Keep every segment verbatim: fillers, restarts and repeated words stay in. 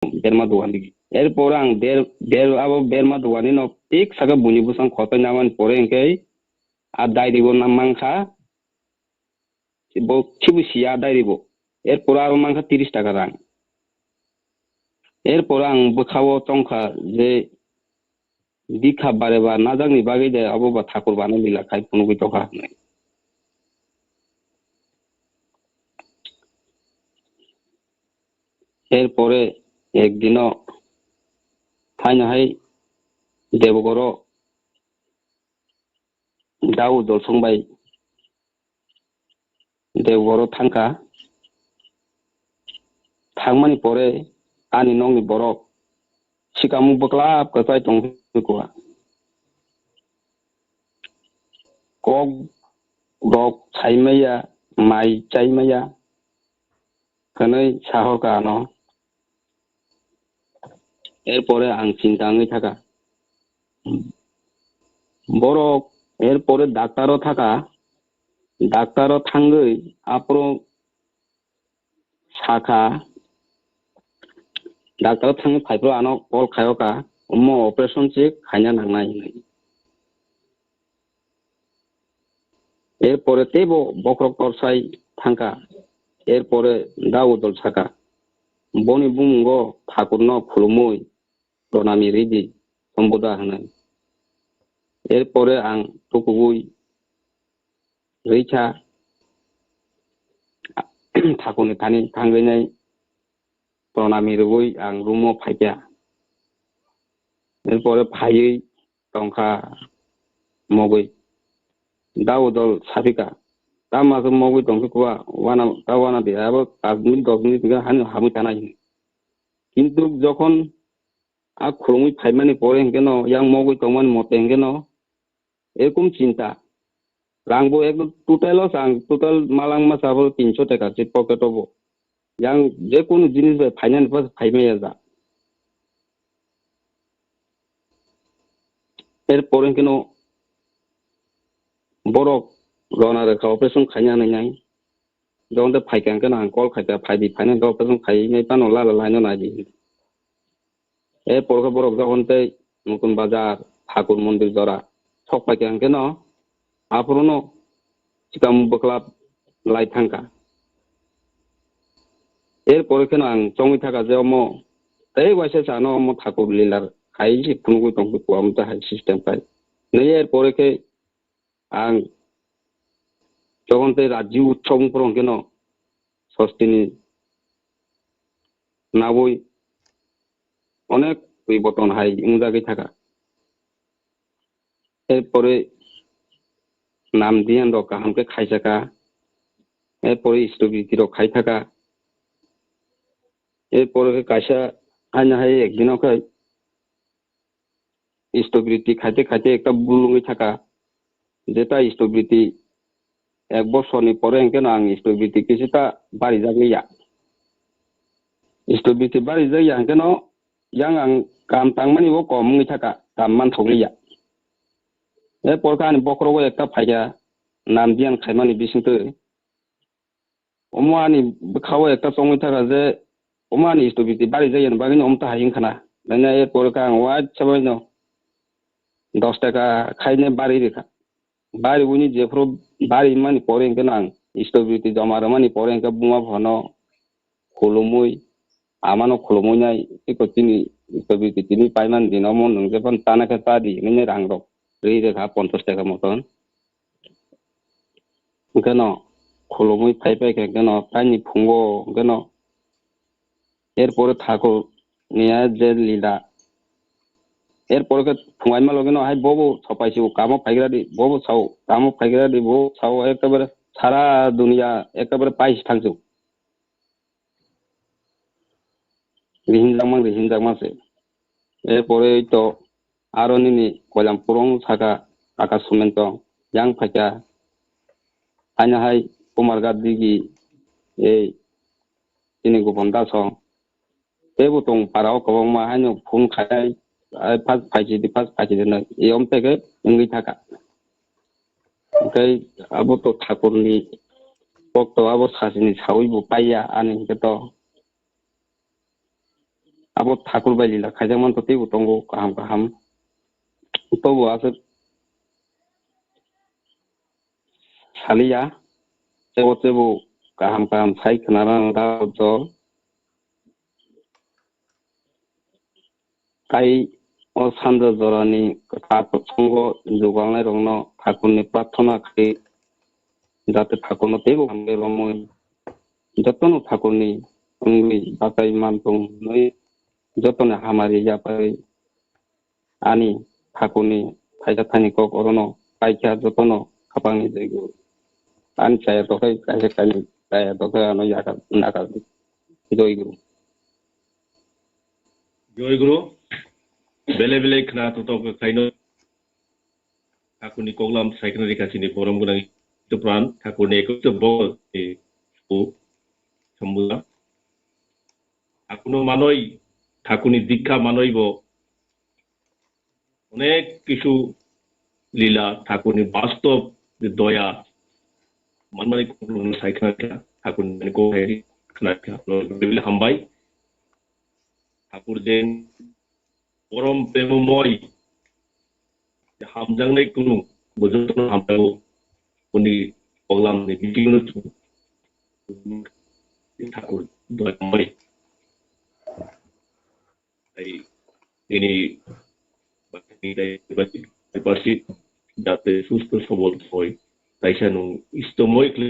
berma dogan digi. Erpore ang ber, ber, abo berma dogan ni no tik saka buini bwsang khotai namani pore hwnkhe a diary bo na mankha, bo khibu siya diary bo. Erpore aro mankha tiris taka rang. Erpore ang bwkhao tongkha je bikha bare ba najakni bagwi de abo ba thakur bana lila khai phunugwi tongkha hwnwi. Erpore ekdino phaino hai Debogoro Dao Dolsong bai Debogoro thangkha. Thangmani pore ani nokni borok sikamung bwklap kwchai tongkha. Kok rok saimaya, mai chaimaya hwnwi sahorkha ano. Erpore ang chinta wngwi thaka. Borok erpore daktaro thaka, daktaro thangwi aphuru sakha, daktaro thangwi phaiphuru ano call khayoka, omo operation se khaina nangnai hwnwi. Erpore teibo bokhorok torsai thangkha. Erpore Dao Dol saka, boni bumungo thakurno khulumwi pranami ridi, sombuda hwnwi. Erpore ang tukugwi rikha, thakurni thani thangwi nai pranami rwui ang room o phaikha. Erpore phaiwi tongkha mogwi. Dao Dol sapikha, "Tamo aswk mogwi tongkhe kuwa, wana, ta wana de, abo paanch minute, dos minute hwnkhe hani hamwi tanai hwnwi." Kintu jokhon a khulumwi phaimani pore hwnkhe no, yang mogwi tongmani mote hwnkhe no, erokom chinta. Rang bo ekdom total loss, ang total malangma sabo tinso taka se pocket o bo. Yang je kunu jinis bai phainani pa phaimaya ja. Erpore hwnkhe no borok rona rwkha operation khaina hinwi nai. Jokhon tei phaikha hwnkhe no ang call khaikha, "Phaidi, phaina hwnkhe operation khainai phano lala laino naidi." Erpore khe borok jokhon tei Nutun Bazar, Thakur Mondir jora sok paikha hwnkhe no, aphuru no sikam bwkla lai thangkha. Erpore khe no ang chongwi thaka je omo tei waisa chano omo Thakur Lilar khai se phunugwi tongkhe kuwa omo tei hai system khai. Nai erpore khe ang jokhon tei Rajya Utsav wngphuru hwnkhe no sostini nawi onek poriborton hai wngjagwi thaka. Erpore nam diyan rok kaham khe khaisaka, erpore stability rok khai thaka, erpore khe kaisa haino hai ekdino khe stability khaite khaite ekta bul wngwi thaka, jeta stability ek bosorni pore hwnkhe no ang stability kisa ta barijak liya. Stability barijak ya hwnkhe no yang ang kam tangmani bo kom wngwi thaka, kam manthok liya. Erpore khe ani bokhorogo ekta phaikha nam diyan khaimani bisingtwi. Omo ani bwkhao ekta chongwi thaka je omo ani stability barijak yani bagwino omo ta hai wngkhana. Nanya erpore khe ang waisa baino dos taka khaina bari rikha. Bari wini jephuru bari mani pore hwnkhe no ang stability joma rwmani pore hwnkhe buma phano khulumwi, amano khulumwi nai, eko chini stability tini paimani dino omo nwng jephano tana khe ta di hinwi rang rok ri rwkha ponchash taka moton. Hwnkhe no khulumwi phai phai khe hwnkhe no taini phungo hwnkhe no erpore Thakur ni a je lila. Erpore khe phungaima logi no hai bobo sapai se kamo phaigra di, bobo sao kamo phaigra di, bo sao ekebare sara duniya ekebare pai se thangsu. Rihinjakma, rihinjakma se. Erpore to aro nini Koilampurung saka Akash Sumento yang phaikha. Haino hai Kumar Gandhi gi ei chini Gopon Das o. Teibo tong para o kwbangma haino phone khai, ai, first phaisidi, first phaisidi hwnwi. Eyom teke wngwi thaka. Hwnkhe abo to Thakurni kok to abo sasini sawi bo paiya ani hwnkhe to. Abo Thakur bai lila khaijak man to teibo tongo kaham kaham. Tobo aswk saliya, teibo teibo kaham kaham sai khwnarang da jol. Tai o sanja jorani kwthar prosango jugalnairokno Thakurni prarthana khai, jate Thakurno teibo hambai romwi, jotono Thakurni wngwi bachai man thung hwnwi, jotoni hamari yapharwi ani Thakurni phaisa thani kok orono paikha jotono khapangni joigo. Ani chaya tokhai kaisa kainwi chaya tokhai ano yakar nakar di. Joigo. Joy Guru, bele bele khna totok khaino. Thakurni koklam saikna rikha chini borom gwnang Tupran, Thakurni ekotro bol ni bu sambuda. Thakurno manoi, Thakurni dikha manoi bo onek kisu lila, Thakurni bastob je doya manmani koklam saikna rikha, Thakurni koklam saikna rikha, bele bele hambai. Thakur je borom premomoi, hamjaknai kunu, bo jotono hamjago, boni koklamni bisingo chwng Thakur doyamoi. Tai ini, jate susto sobol hoi, taisa nung istomoi kle,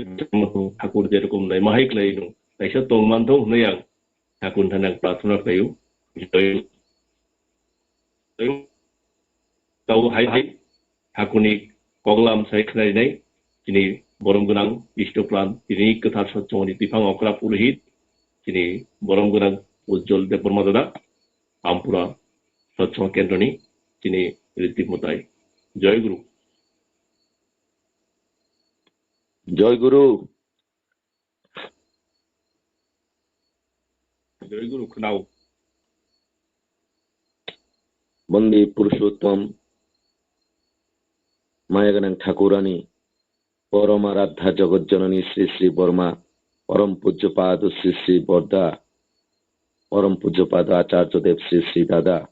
Thakur jerokom nai mahai kle nung, taisa tong manthong hwnwi ang Thakurni thani ang prarthana khlaio. Tau hai hai Thakurni koklam sai khnainai chini borom gwnang Isto Pran, tini kwthar sochongni biphang okra purohit, chini borom gwnang Ujjwal Debbarma dada, Ampura Sochong Kendroni, chini Riddhi Mutai. Joy Guru. Joy Guru. Joy Guru khwnao. Bondi Purushottam, maya gwnang Thakurani, Porom Aradhya Jagat Janani Sri Sri Borma, Porom Pujya Pado Sri Sri Borda, Porom Pujya Pado Acharya Dev Sri Sri Dada,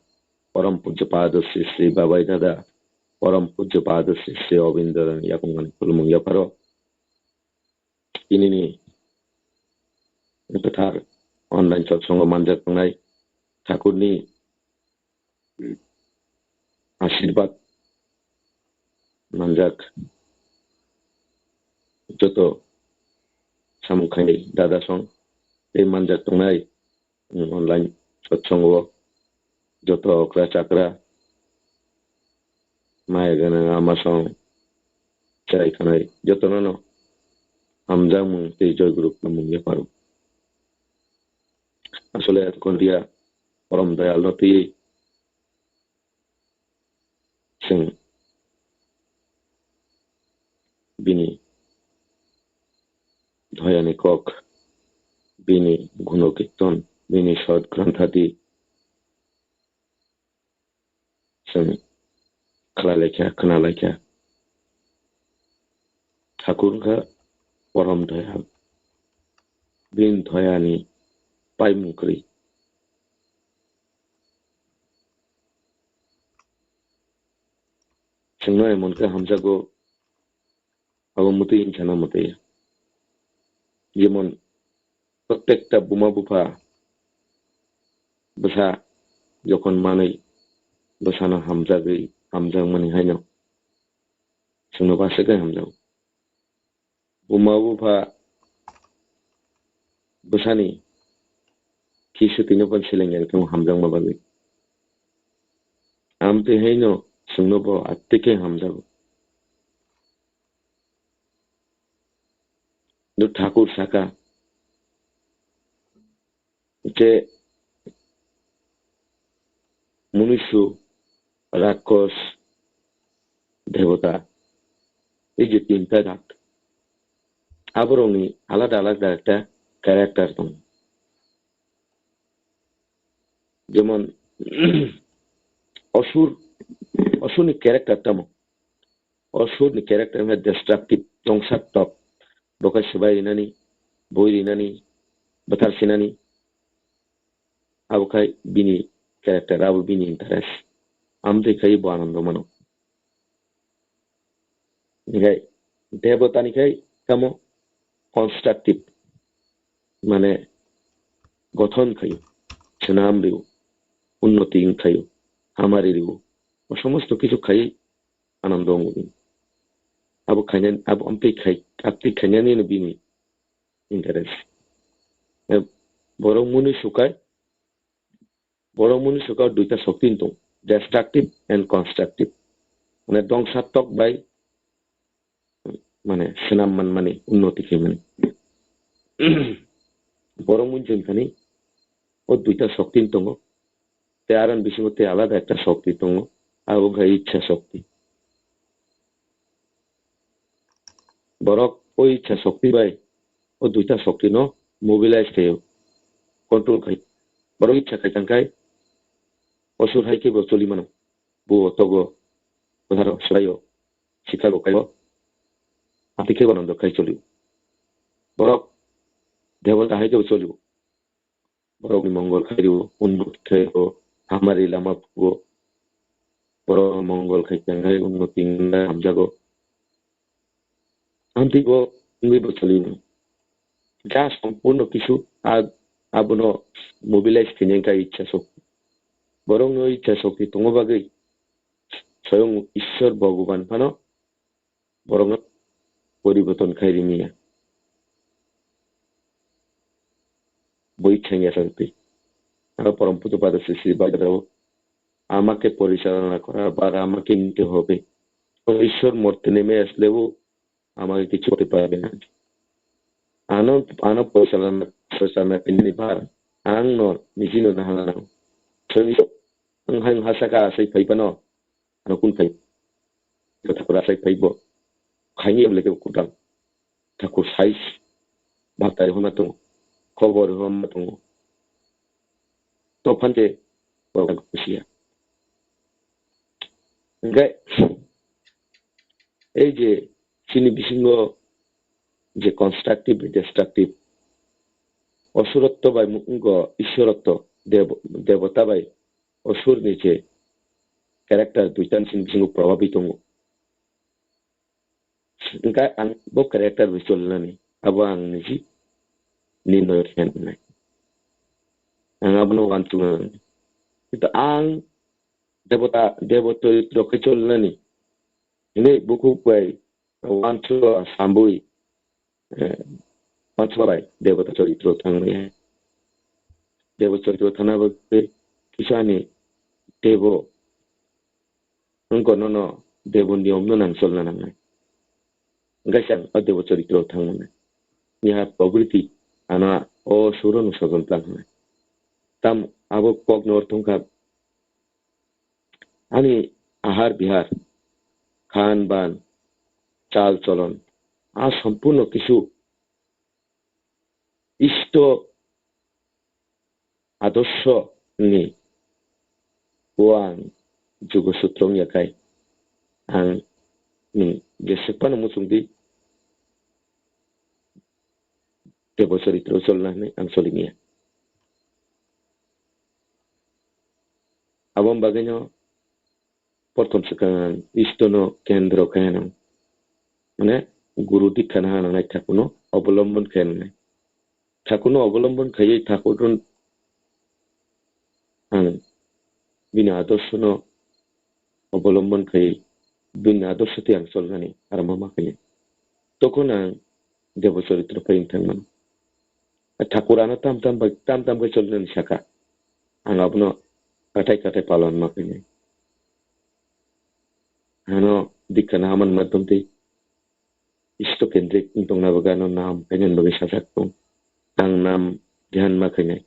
Porom Pujya Pado Sri Sri Babai Dada, Porom Pujya Pado Sri Sri Obindorani yakung ani khulumung yapharo. Tinini kwthar online satsongo manjak tongnai Thakurni ashirbad manjak joto samung khainai dada song tei manjak tongnai online satsongo joto okra chakra, maya gwnang ama song, chai khanai jotono no hamjakmung tei joy guru khulumung yapharo. Asole Kondia porom doyal no twi chwng bini doyani kok, bini guno kirton, bini sot granthadi chwng khlai laikha, khna laikha. Thakur wngkha porom doyal, bini doyani paimung kwrwi. Chwngno emon khe hamjago, abo mwtwi wngkha na mwtwi. Jemon, protekta buma bupha bwsa jokhon manwi bwsano hamjagwi hamjakmani haino chwngno bwswk khe hamjago. Buma bupha bwsani khi swtwino phan seleng ya tong hamjakma bagwi. Amtwi haino chwngno bo atwkhe hamjago. Thakur saka, je munusu, rakkhos, debota, ei je tinta jak, aborokni alada alada ekta character tongo. Jemon, osur, osurni character tamo? Osurni character wngkha destructive, tongsak tok, bo khe swbai rinani, bui rinani, bwthar sinani. Abo khai bini character, abo bini interest. Amtwi khai bo anando mano. Hinkhe debotani khai tamo constructive, mane gothon khaio, swnam rio, unnoti wng khaio, hamari rio, o somosto kichu khai anando wngo. Abo khainani, abo amtwi khai, amtwi khainani no bini interest. Eh, borok mwnwi sukai, borok mwnwi suka duita shokti tong, destructive and constructive. Mane dongsa tok bai, mane swnam manmani, unnoti khaimani. Borok mwnwi jeng thani o duita shokti tongo. Te aron bisingo te alada ekta shokti tongo. Abo wngkha ichha shokti. Borok o ichha shokti bai o duita shokti no mobilize khaio, control khai. Borok ichha khai tangkhai osur hai khe bo choli mano. Buo togo, kwtharo swlaio, sikha bo khaio, ati khe bo nando khai cholio. Borok debota hai khe bo cholio. Borokni mongol khaio, unnoti khaio, hamari lama phuo. Borok mongol khai tangkhai unnoti wngna hamjago. Amtwi bo wngwi bo cholino. Ja sompurno kisu a-, abono mobilize khainai wngkha ichha shokti. Borokno ichha shokti tongma bagwi soyong Ishwar Bhogoban phano borokno poriborton khai rimiya. Boi chengya shokti. Aro Param Puja Pada Sri Sri Bhagavato, "Amake porichalona kora ba amake nite hobe." O Ishwar morte neme aslebu amake kichu korte parbe na. Ano, ano porichalona, porichalona khainani bar, ang no niji no nahala nang. Soni ang hai hasa ka asai phai pano, ano kun phai. Thakur asai phai bo. Khaini able ke kutal. Thakur sai. Bhatai homa tongo. Khobor homa tongo. To phante, kusia. Hingke, ei je chini bisingo je constructive, destructive, osurotto bai mu-, wngkha Ishwarotto, debo-, debota bai osurni je character duitani chini bisingo probabwi tongo. Hingke ang bo character bai cholinani, abo ang niji nirnoy khe nai. Ang abono uansuknani. Kintu ang debota, debo choritro khe cholinani hinwi bukhuk bai uansuk sambwi, eh, uansuk bai debota choritro thangmaya. Debo choritro thangna bagwi kisa ani debo wngkha nono debo niyom no nang cholna nangnai. Hingke ang o debo choritro thangma nai. Niha probriti ano o suro no sojon tang hwnai. Tam abo kok no ortho wngkha ani ahar bihar, khan ban, chal cholon, a sompurno kisu isto adorsho ni o ang jugo sutro wngya kai ang ni jeswk phano muchung di debo choritro cholna hinwi ang choli manya. Aboni bagwino Prothom swkang Ishwarno kendro khe nang, mane guru dikha na nangnai, thakurno obolomban khe nangnai. Thakurno obolomban khaiwi thakurno ang bini adorshono obolomban khaiwi bini adorsho twi ang cholnani aromma ma khainai. Tokon ang debo choritro phai wng thangmano. Thakur ano tam tam bai, tam tam khe cholnani saka. Ang abono kathai kathai palon ma khainai. Ano dikha na haman madhyam tei Isto kendrik wng tongna bagwi ano nam khainani bagwi sajak tong. Ang nam dhyan ma khainai.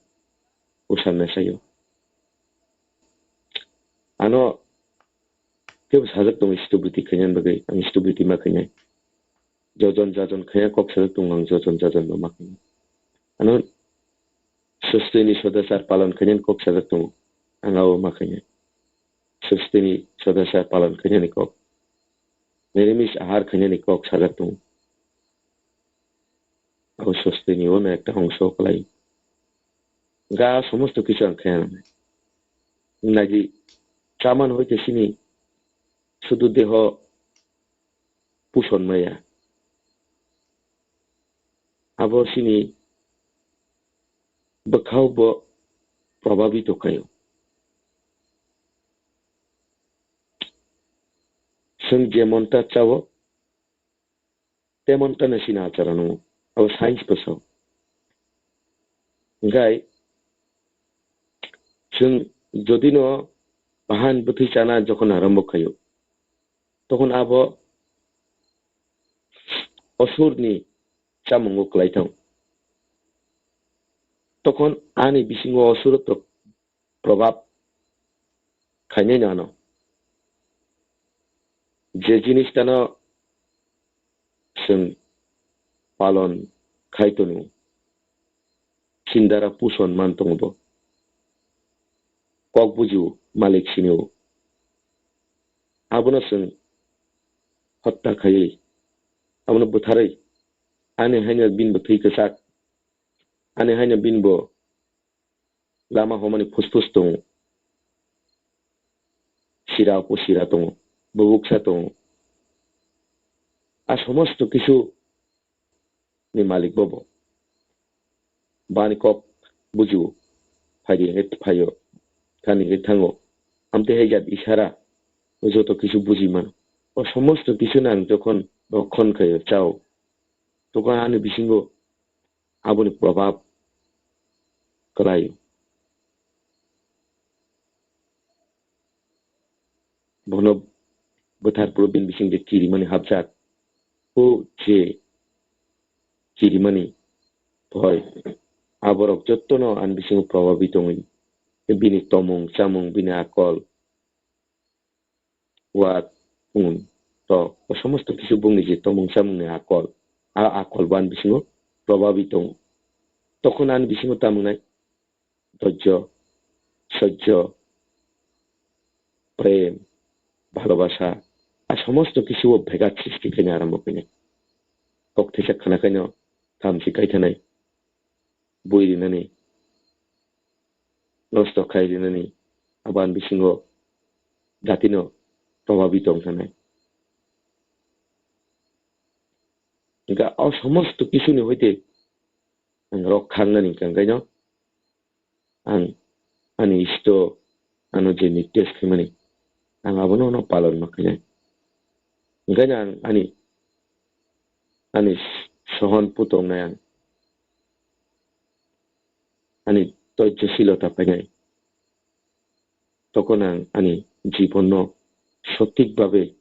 Usanna sayo. Ano kebo sajak tong isto briti khainani bagwi, ang isto briti ma khainai. Jojon jajon khaiya kok sajak tong, ang jojon jajon bo ma khainai. Ano sustini sodachar palon khainani kok sajak tongo, ang abo ma khainai. Sustini sodachar palon khainani kok, nirimis ahar khainani kok sajak tongo. Abo sustini ono ekta ongso kwlai. Ga somosto kichu ang khaina nangnai. Nagi chaman hoite sini sudu deho puson maya. Abo sini bwkhao bo probabito khaio. Chwng jemonta chao, temonta no sini acharono, abo science bo sao. Hinkhe chwng jodi no bahan bwthwi chana jokhon arambo khaio, tokhon abo osurni chamungo kwlai thango. Tokhon ani bisingo osuro to probab khainai no ano. Je jinis tano chwng palon khai tongo, chindara puson man tongo bo. Kok bujio, malik sinio. Abono chwng hotta khaiwi, abono butharwi, ani haino bini bo thwi kwchak, ani haino bini bo lama homani phusphus tongo, sira upo sira tongo, bubuksa tongo. A somosto kichu ni malik bobo. Bani kok bujio, phaidi hwnkhe phaio, thani hwnkhe thango. Amtwi hai jat isara, o joto kichu buji mano. O somosto kichu no ang jokhon rokhon khaio, chao, tokon ani bisingo aboni probab kwlaio. Bono bwthar phuru bini bisingtwi kirimani hapjak. O je kirimani thoi, aborok jottono ani bisingo probabwi tongwi. Bini tomung, chamung, bini akol, wa, phung, to, o somosto kichu bungni je tomung chamungni akol, a akol bo ani bisingo probabwi tongo. Tokon ani bisingo tamo wngnai, dojjo, sojjo, prem, bhalobasa, a somosto kichu o bhegat sristi khaina arambo khainai. Kok thaisak khana khaino thamchi kaithanai, bui rinani, nosto khai rinani, abo ani bisingo jatino probabito wng thanai. Hinkhe o somosto kichuni hoite ang rok khangnani hinkhe, hinkhaino ang ani Isto ano je nirdesh khaimani, ang abono no palon ma khainai. Hinkhaino ang ani, ani sohon putongnai ang, ani tojjo silota phainai. Tokon ang ani jibono sothik babe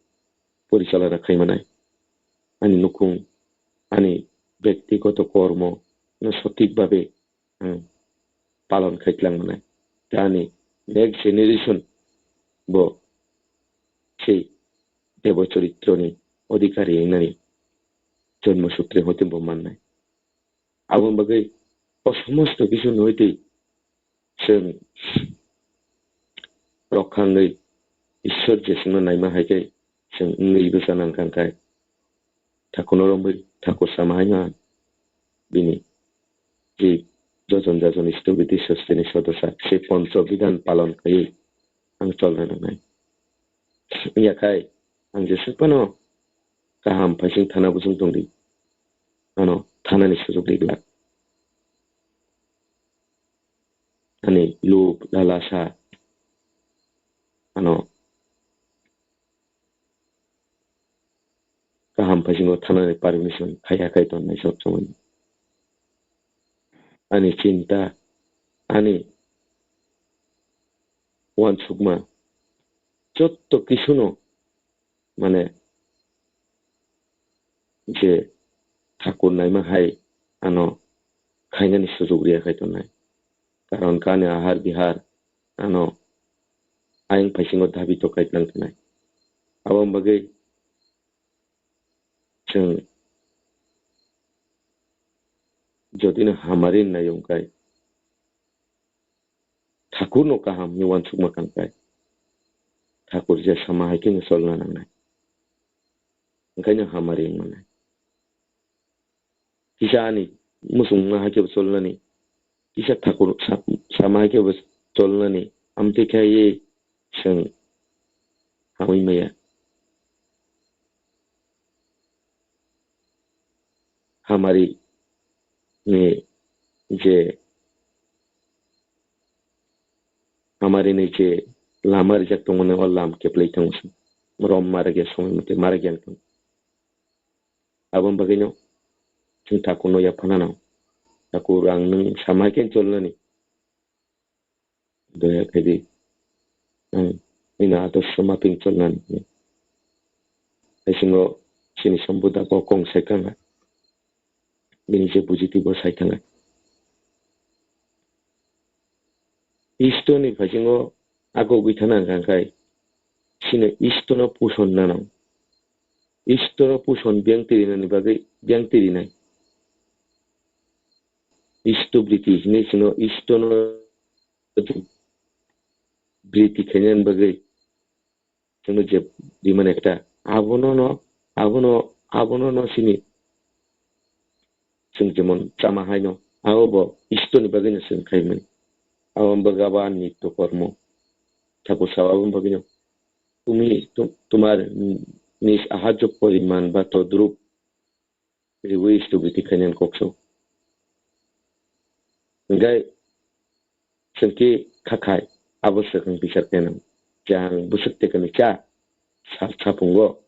porichalona khaimanai. Ani nukhung, ani bektigoto kormo no sothik babe ang palon khai tlangmanai. Tei ani next generation bo sei debo choritroni odhikari wngnani jonmo sutre hoite bo mannai. Aboni bagwi o somosto kichu noitwi chwng rok khangwi Ishwar je chwngno naima hai khe chwng wngwi bwsa nang kha, hwnkhe thakurno romwi thakur sama hai no ang bini je jojon jajon isthobiti sosteni sodosa se poncho bidhan palon khaiwi ang cholna nangnai. Wngya khai ang jeswk phano kaham phaising thana bwswng tongdi, ano thanani sujuk ri glak. Ani lub lalasa ano kaham phaisingno thanani permission khaiya khai tongnai sob somoi. Ani chinta, ani uansukma jotto kisuno mane je thakur naima hai ano khainani sujuk riya khai tongnai. Karon kani ahar bihar ano ayang phaisingo dabi tokai tang thanai. Aboni bagwi chwng jotino hamari nai wngkhai, thakurno kaham hinwi uansukma kangkhai, thakur je sama hai kheno cholna nangnai, wngkhaino hamari wngmanai. Kisa ani muchungma hai khe bo cholnani, kisa thakur sa-, sama hai khe bo cholnani amtwi khe ye chwng hamwi maya. Hamari ni je, hamari ni je lama rijak tongmani o lam keplai thango se. Rom mara ge somoi mote mara ge ang tong. Aboni bagwino chwng thakurno yaphanano. Thakur ang nwng sama hai khe cholnani. Doya khaidi, ang nini adorsho maping cholnani. Haisingo chini Sambuddha bo kong sai thanga. Bini je bujiti bo sai thanga. Istorni phaisingo agogwi thana hwnkha khe, chini Istorno puson nanang. Istorno puson biyang tirinani bagwi biyang tirinai. Isto briti hinwi chwngno Istorno briti khainani bagwi chwngno je rimani ekta abono no, abono, abono no sini chwng jemon chama haino abo bo Istorni bagwino chwng khaimani. Aboni bagwi abo ani nitto kormo. Thakur sao aboni bagwino, "Tumi tu-, tumar nij ahajjo poriman ba todrup riwi stubiti khainani kokso." Hingke chwngki khakhai abo swkang bichar khenang. Jang bwswk tekani cha sal sapungo.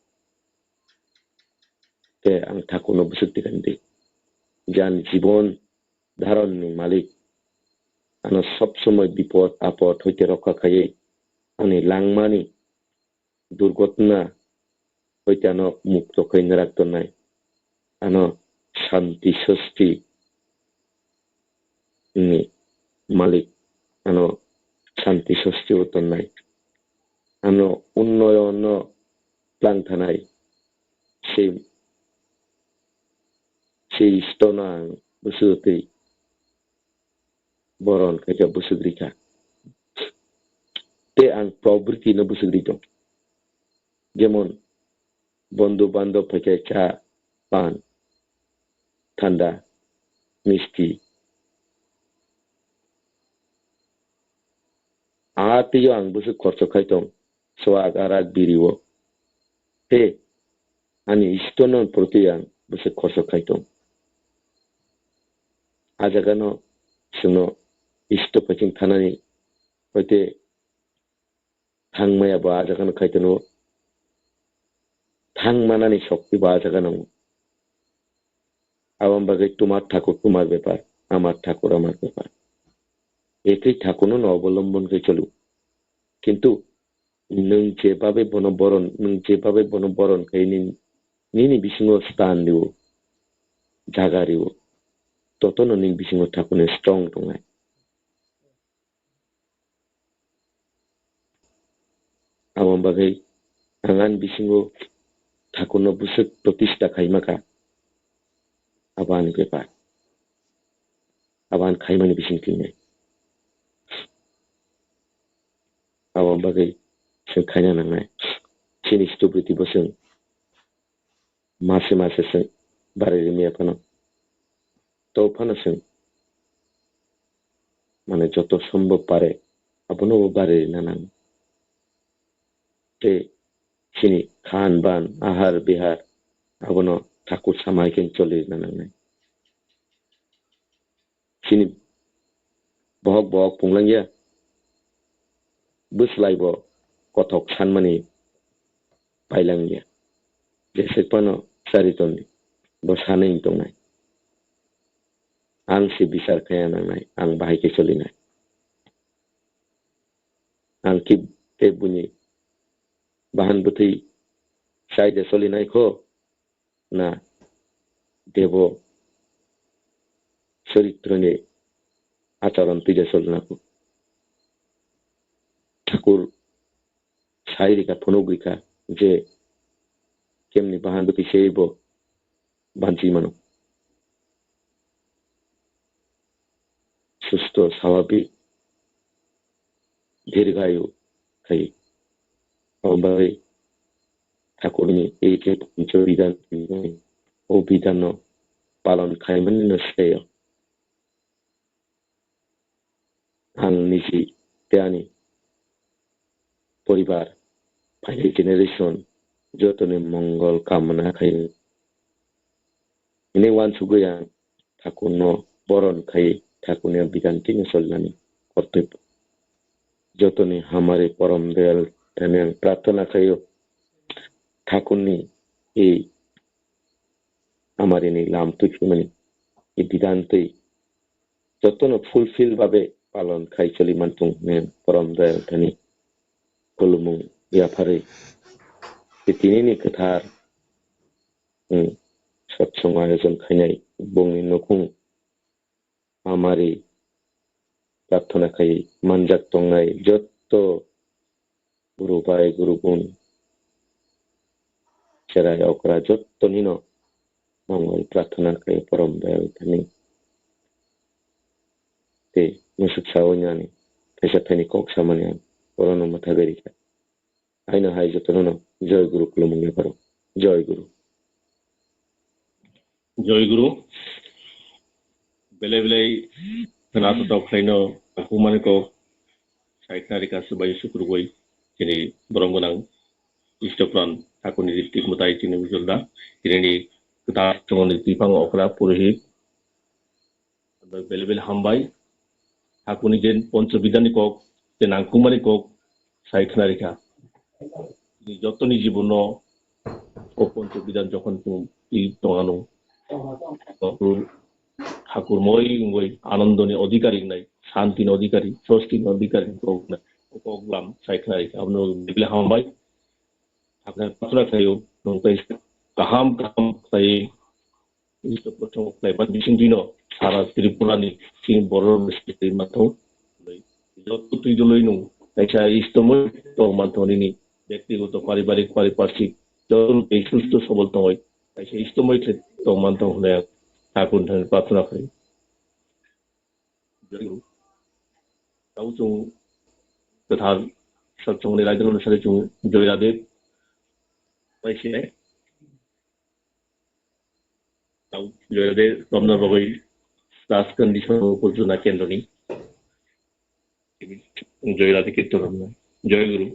Te ang thakurno bwswk tekani di. Jani jibon dharonni malik. Ano sob somoi bipod apod hoite rokha khaiwi ani langmani durgotna hoite ano mukto khaina rak tonnai, ano shanti sosti ni malik, ano shanti sosti o tonnai, ano unnoyon no tlang thanai, se, se Istono ang bwswk twi boron khaikha bwswk rikha. Tei ang probriti no bwswk ri tong. Jemon, bondhu bandhab phaikha cha, pan, thanda, misti. A twiyo ang bwswk khorcho khai tong, swak arak biri o. Tei ani Istorno proti ang bwswk khorcho khai tong. A jagano chwngno Istor paiching thanani hoite thang maya bo a jagano khai tono, thang manani shokti bo a jagano. Aboni bagwi tumar thakur tumar bepar, amar thakur amar bepar. Ekhi thakurno no obolombon khai cholu. Kintu nwng je babe bono boron, nwng je babe bono boron khai nini, nini bisingo stan riwo, jaga riwo. Totono nini bisingo thakurni strong tongnai. Aboni bagwi ang ani bisingo thakurno bwswk protista khaima kha. Abo ani bepar. Abo ani khaimani bising twi nai. Aboni bagwi chwng khaina nangnai. Chini stupidity bo chwng mase mase chwng bari rimya phano. To phano chwng mane joto sombhob pare abono bo bari rina nango. Tei chini khan ban, ahar bihar abono thakur samai khe choli rina nangnai. Chini bohok bohok punglangya, bwslai bo kothok sanmani pailangya. Jesek phano chariton bo sanwi tongnai. Ang se bichar khaya nangnai, ang bahai khe cholinai. Ang khe tei buini bahan bwtwi chai de cholinai kho, na debo choritroni acharon twi de cholna kho. Thakur sai rikha, phunuk rikha je kemni bahan bwtwi se bo banchi mano. Susto, swabhabik, dirghayu khai. Obai thakurni ei je pancho bidhan, o bidhanno palon khaimani no sreyo. Ang niji tei ani poribar, phainai generation jotoni mongol kamna khai hwnwi uansugwi ang Thakurno boron khai Thakurni bidantino solnani kortoi. Jotoni hamari porom doyal thani ang prarthana khaio, Thakurni ei hamarini lam tuiphimani ei bidantwi jotono fulfill babe palon khai choli manthung hwnwi ang porom doyal thani khulumung yapharwi tei tinini kwthar, hmm, satsang ayojon khainai bongni nukhung hamari prarthana khai manjak tongnai jotto guru bai guru bun cherai okra jottonino mongol prarthana khai porom doyal thani tei musuk sawi nani kaisa thani kok samani ang orono mwthagwi rikha. Haino hai jotono no Joy Guru khulumung yapharo. Joy Guru. Joy Guru. Belai belai khwnathok khlaino, tangkukmani kok saikna rikha, swbai sukrubwi chini borom gwnang Istopran Thakurni ritwik mwtai chini ujulda, tinini kwtal chongoni twiphang okra purohit. Belai belai hambai. Thakurni je poncho bidani kok, je nangkukmani kok, sai khna rikha. Ni jotoni jibono o poncho bidan jokhon chwng twi tongano, Thakur, Thakur moi wngwi anandoni odhikari wngnai, shantini odhikari, sostini odhikari kok wngnai. O kok lam sai khna rikha. Abono belai belai hambai. Thakur prarthana khlaio, nwng tei kaham kaham khlai Isto prothom khlaiba bisingtwino sara Tripurani chini borok rok rwchapwi manthok. Joto twi dwlwi nwng kaisa istomoi tong manthok nini bektigoto, paribarik, pariparshik joto rok tei susto sobol tongwi kaisa istomoi khe tong manthok hwnwi ang Thakurni thani prarthana khlai. Tabuk chwng kwthar satsangni raida rokni sari chwng Joy Radhe bai sinai. Tau Joy Radhe romna bagwi class condition o Pujuna Kendroni. Joy Radhe Kirtan romna. Joy Guru.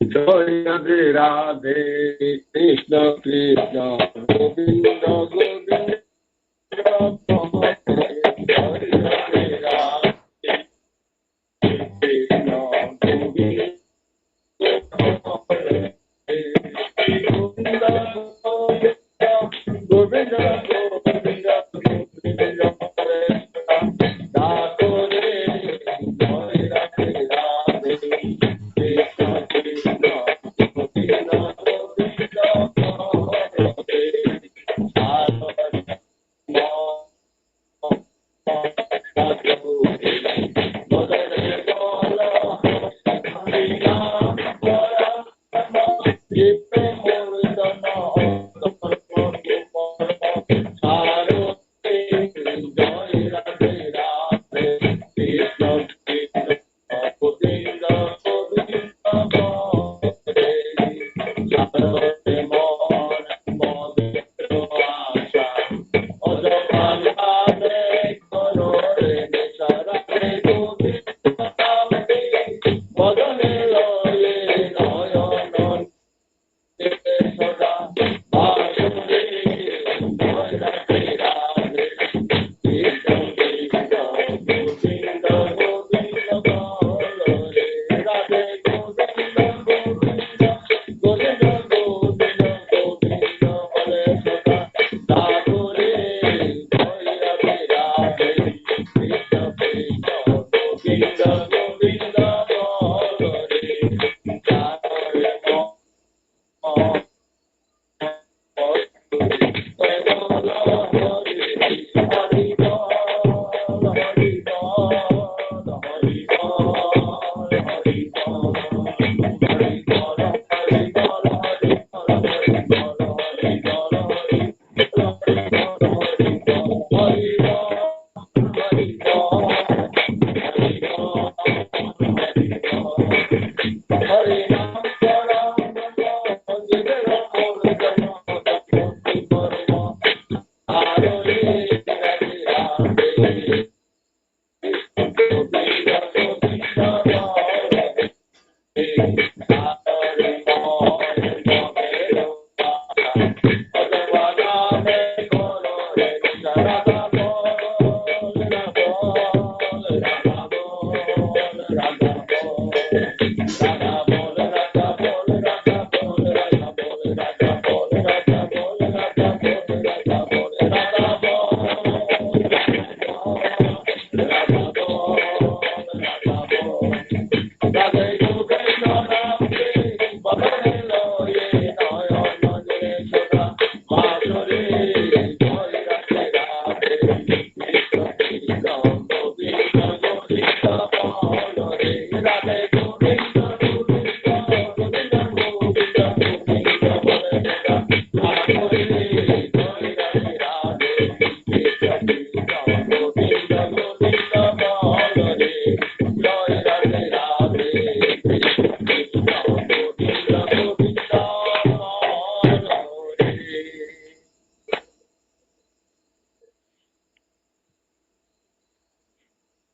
Joy Radhe Radhe, Krishna Krishna, Govinda Govinda, Joy Radhe Radhe.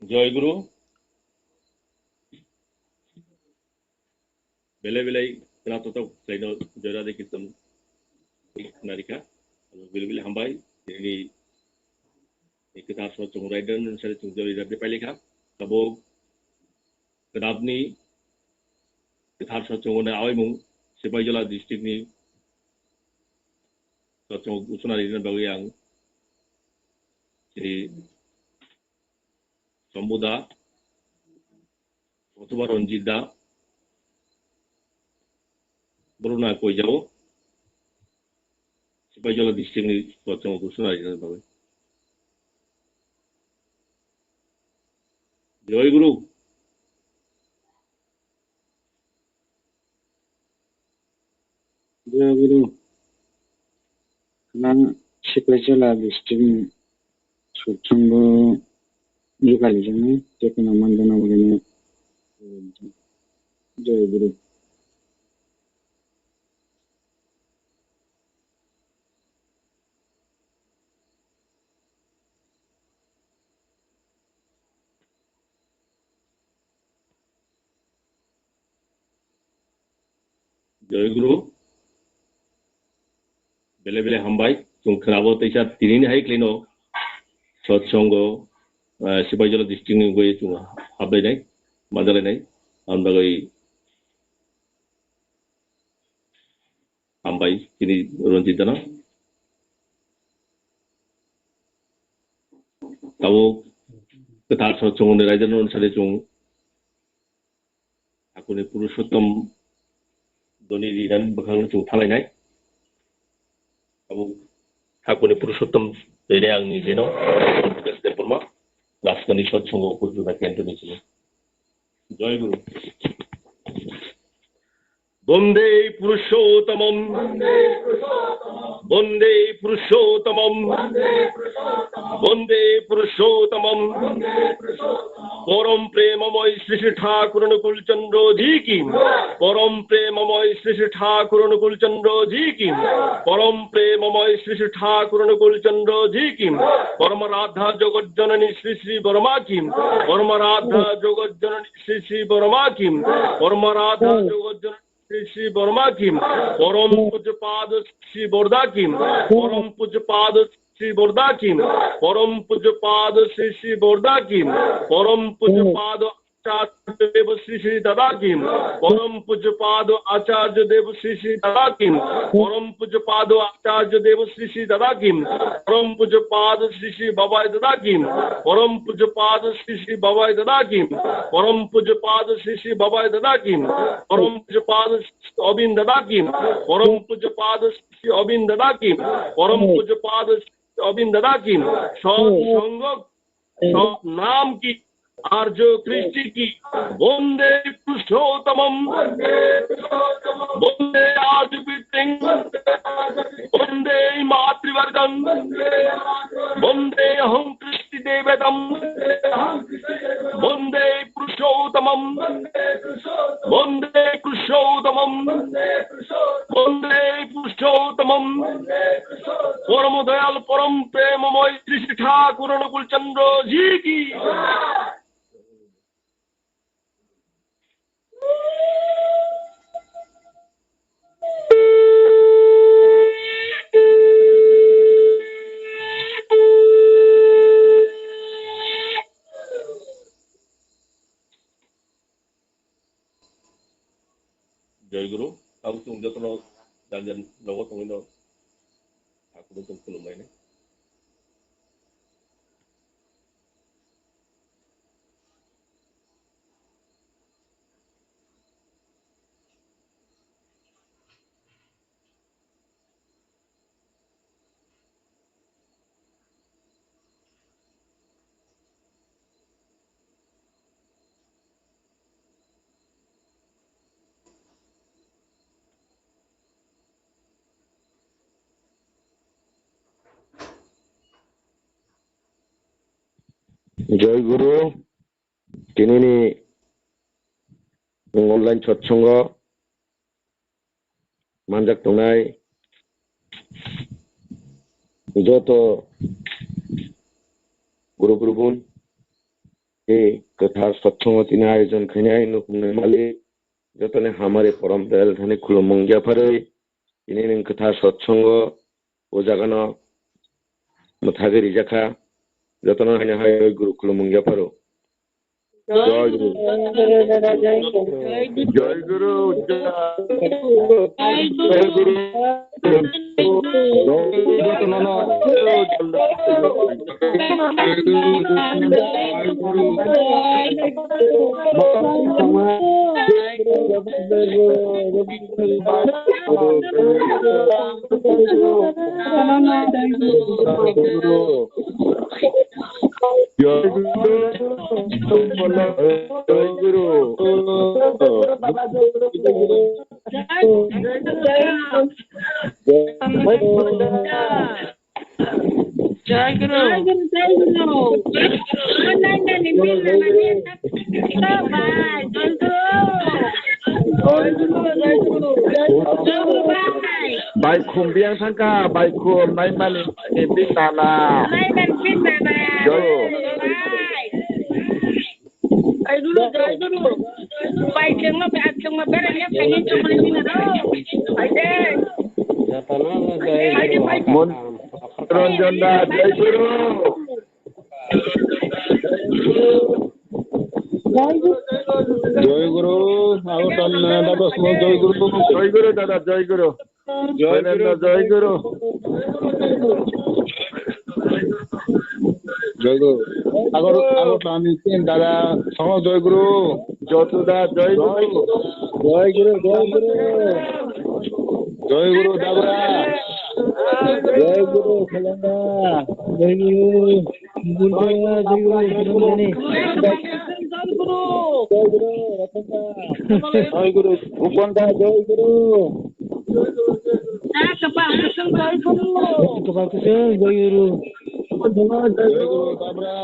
Joy Guru. Belai belai khwnathok khlaino Joy Radhe Kirtan narikha. Belai belai hambai. Nini kwthar sachung raida nung sari chung Joy Radhe pailekha. Tabuk kwrapni kwthar sachung hwnwi awaimung Sipaijala district ni sachung usunari bagwi ang chini Sombuda, Otoba Ranjit da, Bruna Koijao, Sipaijala district ni sachung usunari bagwi. Joy Guru. Joy Guru, nang Sipaijala district ni sachungo yukali jani, tekno mandana bagwino. Joy Guru. Joy Guru. Belai belai hambai. Chwng khwnabo teisa tinini hai khlaino sachungo, eh, Sipaijala district ni wngwi chwng hablainai, manjalainai. Ang bagwi hambai chini Ranjit dano. Tabuk kwthar sachungni raida nung sari chwng Thakurni Purushottom doni rinani bwkhakno chwng thalainai. Abo Thakurni Purushottom rinai ang nijeno Debbarma, Raskani Sotsango Upajjona Kendroni chini. Joy Guru. Bonde Purushottamam. Bonde Purushottamam. Bonde Purushottamam. পরম প্রেমময় শ্রী শ্রী ঠাকুর অনুকূল চন্দ্র জি কি। পরম প্রেমময় শ্রী শ্রী ঠাকুর অনুকূল চন্দ্র জি কি। পরম প্রেমময় শ্রী শ্রী ঠাকুর অনুকূল চন্দ্র জি কি। পরম রাধা জগৎ জননী শ্রী শ্রী বর্মা কি। পরম রাধা জগৎ জননী শ্রী শ্রী বর্মা কি। পরম রাধা জগৎ জননী শ্রী শ্রী বর্মা কি। পরম পূজ্যপাদ শ্রী বর্দা কি। পরম পূজ্যপাদ শ্রী বর্দা কি। পরম পূজ্যপাদ শ্রী শ্রী বর্দা কি। পরম পূজ্যপাদ আচার্য দেব শ্রী শ্রী দাদা কি। পরম পূজ্যপাদ আচার্য দেব শ্রী শ্রী দাদা কি। পরম পূজ্যপাদ আচার্য দেব শ্রী শ্রী দাদা কি। পরম পূজ্যপাদ শ্রী শ্রী বাবাই দাদা কি। পরম পূজ্যপাদ শ্রী শ্রী বাবাই দাদা কি। পরম পূজ্যপাদ শ্রী শ্রী বাবাই দাদা কি। পরম পূজ্যপাদ শ্রী শ্রী অবিন দাদা কি। পরম পূজ্যপাদ শ্রী শ্রী অবিন দাদা কি। পরম পূজ্যপাদ শ্রী শ্রী অবিন দাদা কি। সৎ সঙ্গ, সৎ নাম কি, আর্য কৃষ্টি কি। বন্দে পুরুষোত্তমম। বন্দে আর্য পিতৃং। বন্দে মাতৃবর্গং। বন্দে অহং কৃষ্টি দেবতাম। বন্দে পুরুষোত্তমম। বন্দে পুরুষোত্তমম। বন্দে পুরুষোত্তমম। পরম দয়াল পরম প্রেমময় শ্রী শ্রী ঠাকুর অনুকূল চন্দ্র জি কি। Joy Guru, tabuk chwng jotono jan jan nogo tongwino Thakurno chwng khulumlainai. Joy Guru, tinini online satsongo manjak tongnai joto guru gurubun, tei kwthar sotsongo tini ayojon khainai nukhungni malik jotoni hamari porom dayal thani khulumung yapharwi tini nwng kwthar sotsongo o jagano mwthagwi rijakha. Jotono haino hai guru khulumung yapharo. Joy Guru. Joy Guru. Joy Guru. Jai Guru, Jai Guru. Jai Guru. Jai Guru, Jai Guru. Bhai, khum biang thangkha, bhai, khum nai mani, ni bing nana. Nai mani bing nana. Jai Guru. Bhai. Jai Guru, Jai Guru. Bhai, chengma, bhai, chengma, bhai, ya, bhai, chengma, bhai, chengma, bhai, de. Mon-, Ranjan da, Jai Guru. Jai Guru, abo tan, eh, dada semua Jai Guru. Jai Guru, dada, Jai Guru. Jai Guru, Jai Guru. Jai Guru. Agor, agor tani tin dada, sono Jai Guru. Jotu da, Jai Guru. Jai Guru, Jai Guru. Jai Guru, Dabra. Jai Guru, Khalanga. Jai Guru. Guru, Jai Guru, Guru, Guru. Jai Guru, Ratan da. Jai Guru, Bhupan da, Jai Guru. Kepal kusung, Jai Guru. Jai Guru, Dabra.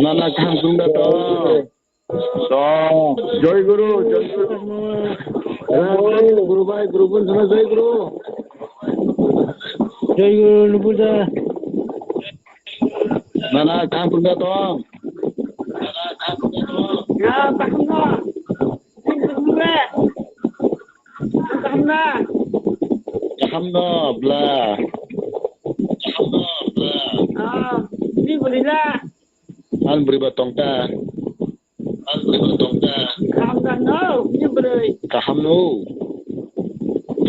Nana kaham sung da to. Jai Guru, Jai Guru. Guru bai, Guru pun sana Jai Guru. Jai Guru, Nupur da. Nana, kaham pungka tong? Ya, kaham no. Kaham no. Kaham no, bla. Kaham no, bla. Ah, ni buli la. An bri ba tong ta. Kaham no, ni bwrwi. Kaham no.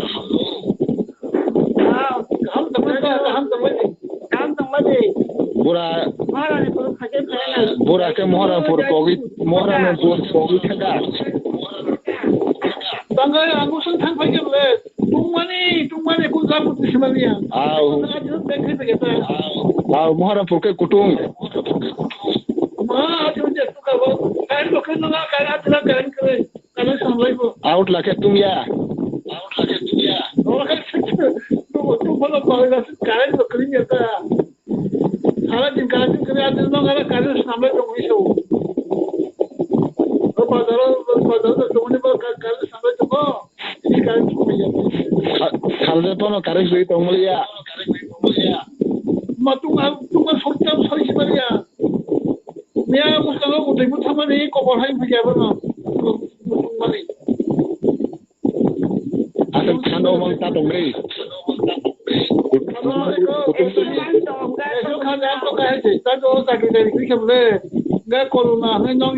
Kaham no. Ah, kaham tongmani, kaham tongmani. Kaham tongmani. Bura. Maharani phuru khaikhe phaina. Bura khe Mohora phuru pogwi, Mohora no phuru pogwi thangkha. Tangkai ang usung thang phaikhe bole. Tungmani, tungmani, kun jabu tisi mani ya. Au. Ang ajo bek khai phaikhe ta. Au, Mohora phuru khe kutung. Ma, ajo je tu ka bo. Kain bo khin na, kain ajo na, kain kre. Kain samlai bo. Out la khe tung ya. Out la khe tung ya. O, tu, tu bo lo pa la, kain bo kri ya ta. Sara din kain kre, ajo na, kain samlai bo kri so. O, bazar, bazar, tu ni bo kain samlai bo. Sa-, salsa pono karwi swi tongmaliya. Ma tunga, tunga soktam soi sibaliya. Miya muskalo utwi buthamani kokor hai bujabano. Tungmani. Asal thano mang ta tongri. Kutum, kutum, kutum. Eso khana to kahai se, ta to ta kri kri khamle. Ga corona hai nong